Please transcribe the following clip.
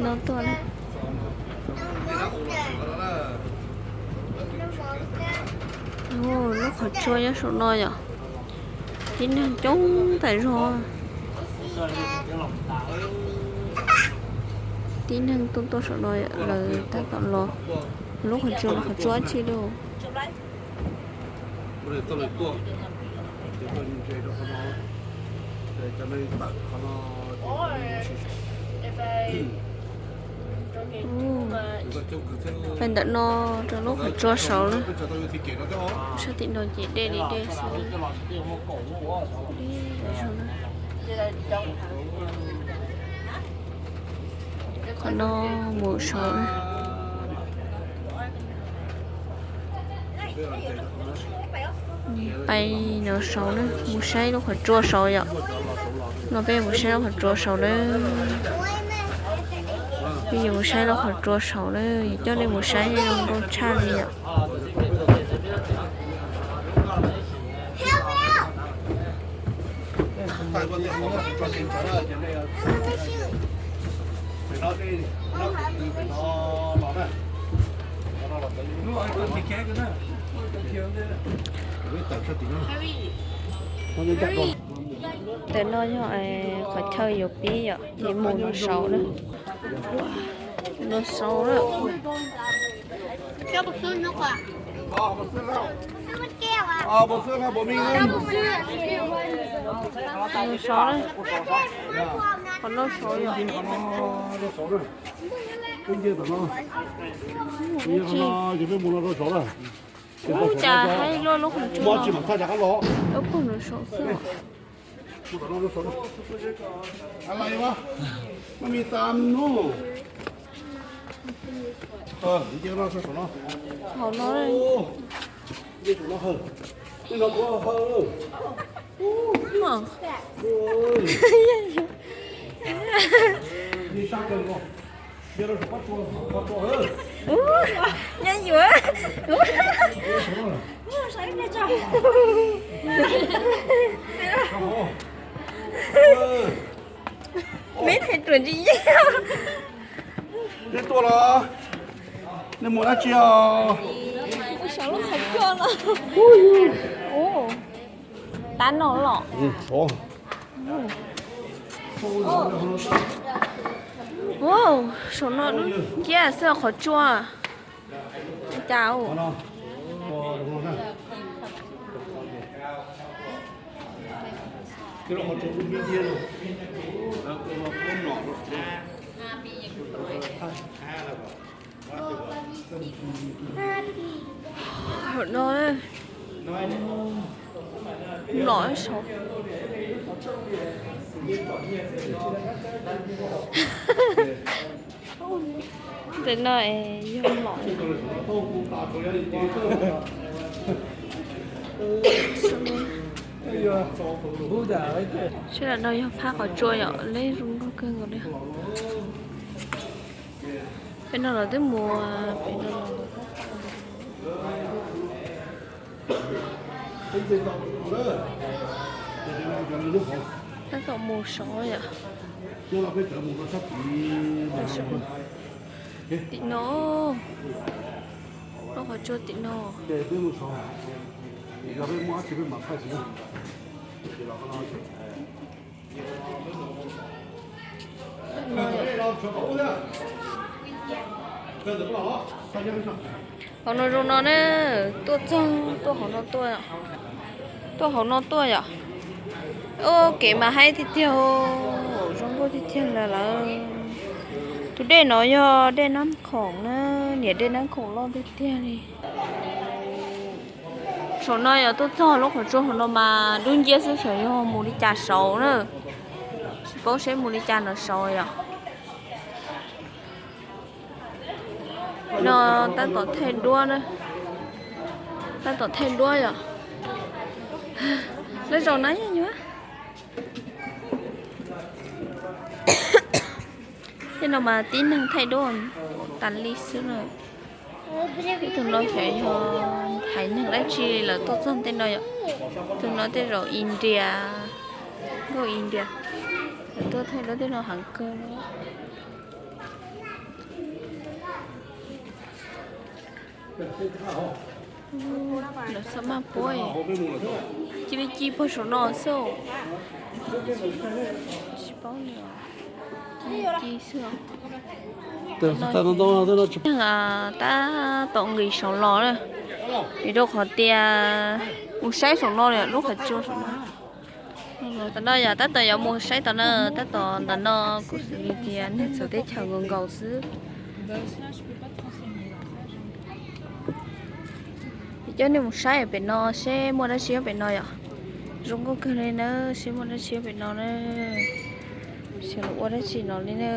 No tuaj. Lub qhov tsua nyob saum no yom. Tib neeg coob tas zog. Tib neeg tuaj tuaj saum no, lawv tab tom los. Lub qhov tsua, qhov tsua dab tsi li. Pais ntawm no rau lub qhov tsua saud na. Sab tim no ces dej li dej xwb. Qhov no mus saud na. Pais no saud na, mus saib lub qhov tsua saud yom. No peb mus saib lub qhov tsua saud na. Peb yuav mus saib lub qhov tsua saud na, yuav coj nej mus saib zoo nkauj tshaj li yom. Ntawm no yog qhov chaw yuav pib yom, ces mus no saud na. No saud na. No saud na. Qhov no saud yom. Ub, cas haib luaj lub qhov tsua no. Ub, pog no saud xwb. Hauv no. Nyob yuav. Meb thaj ruam ntsis yeej. Nej tuaj los? Nej mus dab tsi os? Tab no los. Saum no dub nciab xwb qhov tsua. Cas no los saud. Ntawm no yog mom. Sawv daws no yog phab qhov tsua yom, leb zoo nkauj kawg nkaus li. Pem no los twb mus, pem no los. Tab tom mus saud yom. Tim no, lub qhov tsua tim no. Hauv no zoo no na, tuaj txog tuaj hauv no tuaj, tuaj hauv no tuaj yom. Ua kev mas haib tiag tiag, zoo nkauj tiag tiag li lawm. Tus dej no yog dej Nab Khoom na, niam dej Nab Khoom loj tiag tiag li. Saum no yog tuaj txog lub qhov tsua hauv no mas dub nciab xwb, xyov yog mus li cas saud na. Tsis paub seb mus li cas no saud yom. No tab tom thaij duab na. Tab tom thaij duab yom. Lawv zaum no yeej yuav. Tej no mas tib neeg thaij duab tas li xwb na. Ib tug no xyov yog Haiv neeg dab tsi lawv tuaj txog tej no yom? Tus no tej zaum India, nkauj India, lawv tuaj thaij duab tej no heev kawg. Lawv xav maj puab, cia li ci puag saum no xwb. Tsis paub li os. Ci xwb os. Tab tom nqis saum los na, vim rau qhov tias mus saib saum no li lub qhov tsua saum no. Tom no yog tab tom yuav mus saib tom na, tab tom ntawm no kuj xws li tias neeg txawv teb chaws nkaus nkaus xwb. Coj nej mus saib pem no seb muaj dab tsi nyob pem no yom. Zoo nkauj kawg li na, seb muaj dab tsi nyob pem no na. Xyov lawv ua dab tsi no li na.